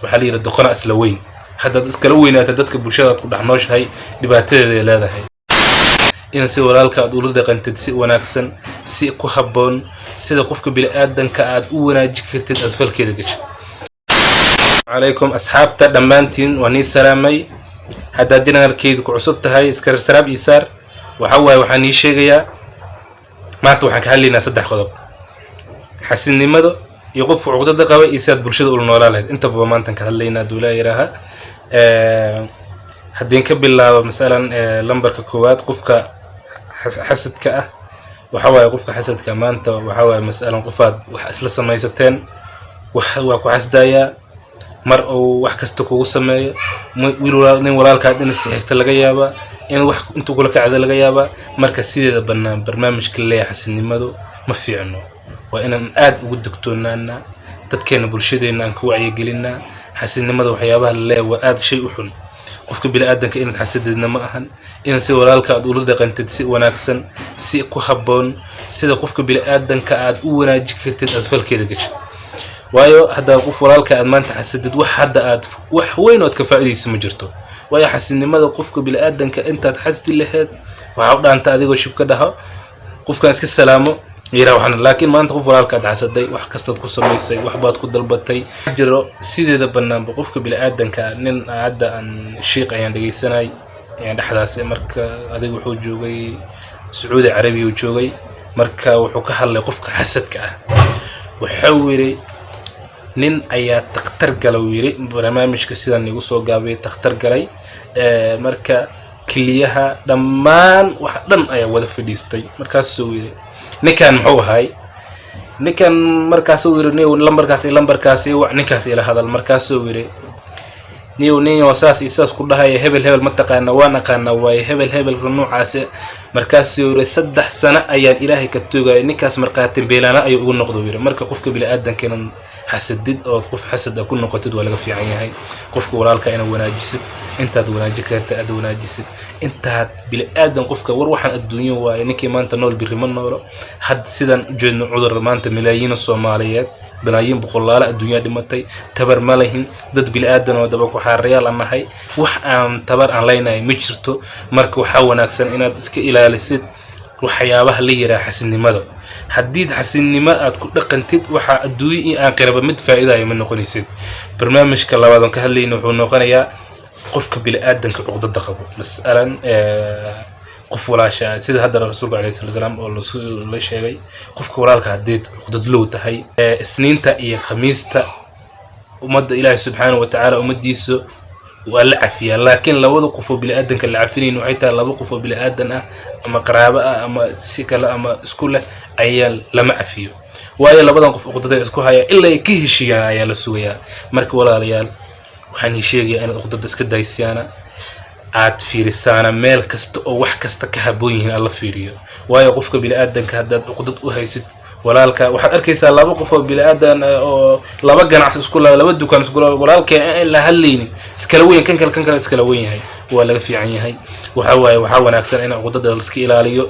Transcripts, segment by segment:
Waxaa la yidhi doqona isla weyn. Haddaad iskala weynaata dadka bulshadaad ku dhex nooshahay, dhibaatadeeday leedahay. In si walaalka aad ula dhaqantid si wanaagsan, si ku habboon, sida qofka bini-aadanka aad u wanaaji kartid, aad falkeeda geshid. Calaykum asxaabta dhammaantiin, waa nii salaamay. Haddaad channelkeyda ku cusub tahay, iska subscribe ii saar. Waxa waaye, waxaan ii sheegayaa maanta waxaan ka hadlaynaa saddex qodob: xasidnimada iyo qofka cuqdada qaba iyo si aad bulshada ula noolaa lahayd. Intaba maantan ka hadlaynaa duulaa yidhaaha. Haddii ka bilaabo masalan lambarka koowaad, qofka xasadka ah. Waxa waaye, qofka xasadka maanta waxa waaye, masalan qofaad wax isla samaysateen, wax waa ku xasdayaa. Mar uu wax kasta kugu sameeyo, wiil nin walaalkaad in sixirta laga yaabaa, in wax intuu kula kacda laga yaabaa. Marka sideeda bannaan barnaamijka leeyahay xasidnimadu ma fiicno. Waa inaan aad ugu digtoonaanaa, dadkeena, bulshadeena aan ku wacyigelinaa. Xasidnimada waxyaabaha la leeyahay waa aad shay u xun. Qofka bini-aadanka inaad xasididna ma ahan. In si walaalka aad ula dhaqantid si wanaagsan, si ku habboon, sida qofka bini-aadanka aad u wanaaji kartid, aad falkeeda geshid. Waayo, haddaa qof walaalka aad maanta xasidid, wax hadda aad wax weyn ood ka faa'iidaysa ma jirto. Waayo, xasidnimada qofka bini-aadanka intaad xasdi lahayd, waxaa u dhaanta adigoo shib ka dhaho, qofkan iska salaamo yiraah waxna. Laakiin maanta qof walaalka aad xasaday, wax kastaad ku samaysay, wax baad ku dalbatay jiro. Sideeda banaanba qofka bini-aadanka, nin hadda aan shiiq ayaan dhegeysanay ayaan dhexdaas. Marka adiga wuxuu joogay Sacuudi Carabiya uu joogay. Marka wuxuu ka hadlay qofka xasadka ah. Wuxuu yidhi nin ayaa takhtar gala, uu yidhi, barnaamijka sidan igu soo gaabiyay, takhtar galay. Marka keliyaha dhammaan wax dhan ayaa wada fadhiistay. Markaasuu yidhi ninkan muxuu ahay ninkan? Markaasuu yidhi niw lambarkaas iyo lambarkaas iyo wac, ninkaas ila hadal. Markaasuu yidhi niw nin oo saas iyo saas ku dhahaya, hebel hebel ma taqaana? Waan aqaana. Waaye hebel hebelka noocaasi. Markaasuu yidhi 3 sano ayaan Ilaahay ka tuugaya ninkaas, markhaati beelaana ayuu ugu noqdo, yidhi. Marka qofka bini-aadanka inaad xasadid ood qof xasad ah ku noqotid waa laga fiican yahay. Qofka walaalka inaad wanaajisid, intaad wanaaji karta aad wanaajisid, intaad bini-aadan qofka. War waxaan adduunyo waaye, ninkii maanta nool birri ma noolo. Had sidaan ujeedno cudur maanta malaayiina Soomaaliyeed, malaayiin boqolaalo adduunyaa dhimatay. Tabar ma lahin, dad bini-aadan oo daba ku-xaarayaal aan nahay, wax aan tabar aan leynahay ma jirto. Marka waxaa wanaagsan inaad iska ilaalisid waxyaabaha la yiraha xasidnimada. Haddiid xasidnimo aad ku dhaqantid, waxaa adduunyo iyo aakhiraba mid faa'iidaya ma noqonaysid. Barnaamijka labaad oon ka hadlayna wuxuu noqonayaa qofka bini-aadanka cuqdada qabo. Masalan qof walaasha, sida hadda rasuulka alayhi salatu wasalaam oo la sheegay, qofka walaalka haddiid cuqdadlow tahay, Isniinta iyo Khamiista ummadda Ilaahi subxaanahu watacaala ummaddiisa waa la cafiyaa. Laakiin labada qof oo bini-aadanka la cafinayn waxay tahay laba qof oo bini-aadan ah ama qaraabo ah ama si kale ama isku leh ayaa lama cafiyo. Waayo, labadan qof uqdada isku haya ilaa ay ka heshiiyaan ayaa la sugayaa. Marka walaalayaal, waxaan ii sheegayaa inaad uqdada iska daysiyaana, aad fiirisaana meel kasta oo wax kasta ka habboon yihiin aad la fiiriyo. Waayo, qofka bini-aadanka haddaad uqdad u haysid walaalka, waxaad arkaysaa laba qof oo bini-aadan oo laba ganacsi isku la, laba dukaan isku la, walaalkee aan la hadlaynin, iskala weyn, kan kale kan kale iskala weyn yahay. Waa laga fiican yahay. Waxa waaye, waxaa wanaagsan in uqdada la iska ilaaliyo.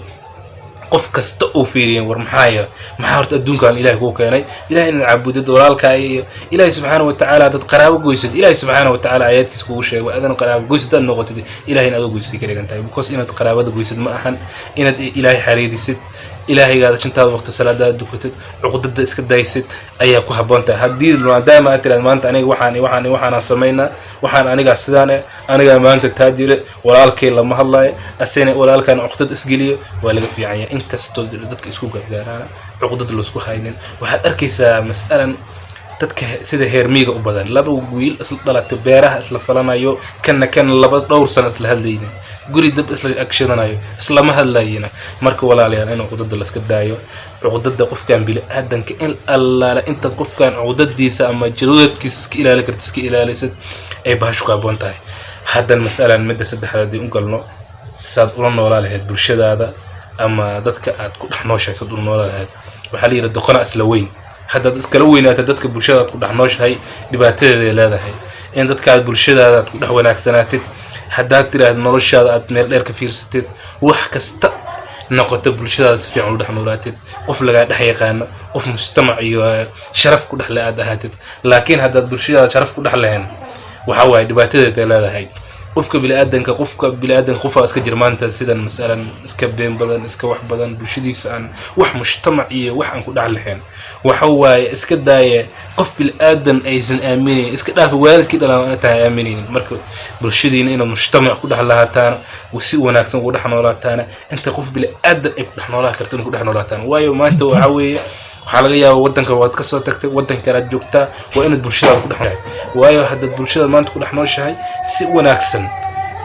Qof kasta uu fiiriyen, war maxaaya, maxaa horta adduunkan Ilahay kuu keenay? Ilahay inaad caabudid, walaalkaa iyo Ilahay subxaana watacaala dad qaraabo goysid. Ilahay subxaana watacaala aayaadkiisa kugu sheegay adan qaraabo goysid hadaad noqotid, Ilahay in adoo goysay ka dhigan tahay, because inaad qaraabada goysid ma ahan. Inaad Ilaahay xariirisid, Ilaahaygaada shantaada waqti salaadaada dukatid, cuqdada iska daysid ayaa ku habboon tahay. Haddii maadaama aad tiraad maanta aniga waxaan waxaan waxaanaan samaynaa, waxaan anigaa sidaan eh, anigaa maanta taajire, walaalkay lama hadlaayo, asina walaalkan cuqdad isgeliyo, waa laga fiican yahay. Inkastoo dadka isku gargaaraana cuqdad laisku haynin, waxaad arkaysaa mas'alan dadka sida heer miyiga u badan, laba wiil isla dhalatay, beeraha isla falanayo, kana kan laba dhowr sano isla hadlaynin, guri dab isla agshadanayo, islama hadlayina. Marka walaalayaal, in cuqdada laska daayo. Cuqdada qofkan bini-aadanka, in allaale intaad qofkan cuqdadiisa ama jaduudadkiisa iska ilaali karta, iska ilaalisid ay bahashu ku habboon tahay. Haddan masalan midda saddexaad haddii u galno, saad ula noolaa lahayd bulshadaada ama dadka aad ku dhex nooshahay, saad ula noolaa lahayd. Waxaa la yidhi doqona isla weyn. Haddaad iskala weynaata dadka bulshada aad ku dhex nooshahay, dhibaatadeeday leedahay. In dadkaad bulshadaada aad ku dhex wanaagsanaatid, haddaad tiraahdo noloshaada aad meel dheer ka fiirsatid, wax kasta Noqoto bulshadaada si fiican u dhex noolaatid, qof lagaa dhex yaqaano, qof mujtamac iyo sharaf ku dhexle aad ahaatid. Laakiin haddaad bulshadaada sharaf ku dhex lahayn, waxa waaye dhibaatadeed ay leedahay. Qofka biniaadanka qofaa iska jira maanta sidan, masalan, iska been badan, iska wax badan, bulshadiisa aan wax mujtamac iyo wax aan ku dhex lahayn. Waxa waaye, iska daaye qof biniaadan aysan aaminaynin, iska dhaafa waalidkii dhalaan tahay aaminaynin. Marka bulshadiina inaad mujtamac ku dhex lahaataan, si wanaagsan ugu dhex noolaataana, inta qof biniaadan ay ku dhex noolaan karto in ku dhex noolaataan. Waayo, maanta waxa weeye, waxaa laga yaabaa waddanka waad ka soo tagtay, waddan kale aad joogtaa, waa inaad bulshadaada ku dhex nooshahay. Waayo, haddaad bulshada maanta ku dhex nooshahay, si wanaagsan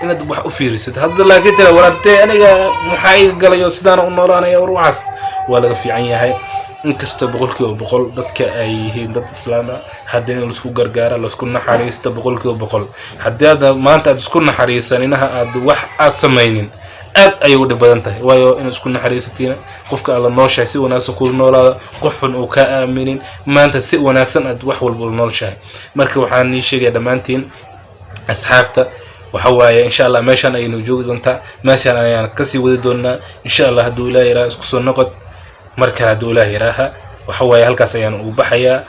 inaad wax u fiirisid hadda. Laakiin tira, "Waraartee, aniga maxaa iga galayo? Sidaana u noolaanaya." War, waxaas waa laga fiican yahay. Inkastoo 100% dadka ay yihiin dad Islaam ah, haddana in laisku gargaara, laisku naxariisto 100%. Haddii aad maanta aad isku naxariisaninaha, aad wax aad samaynin, aad ayay u dhib badan tahay. Waayo, inaad isku naxariisatiina, qofka aad la nooshahay si wanaagsan kula noolaada, qof xun uu kaa aaminin, maanta si wanaagsan aad wax walba ula noolshahay. Marka waxaan nii sheegaya dhammaantiin asxaabta, waxa waaye, insha Allah meeshaan ayaynu joogi doontaa, meeshaan ayaan kasii wadi doonaa, insha Allah, hadduu Ilaah yaraaha. Isku soo noqod mar kale hadduu Ilaah yaraaha. Waxa waaye, halkaas ayaan ugu baxayaa.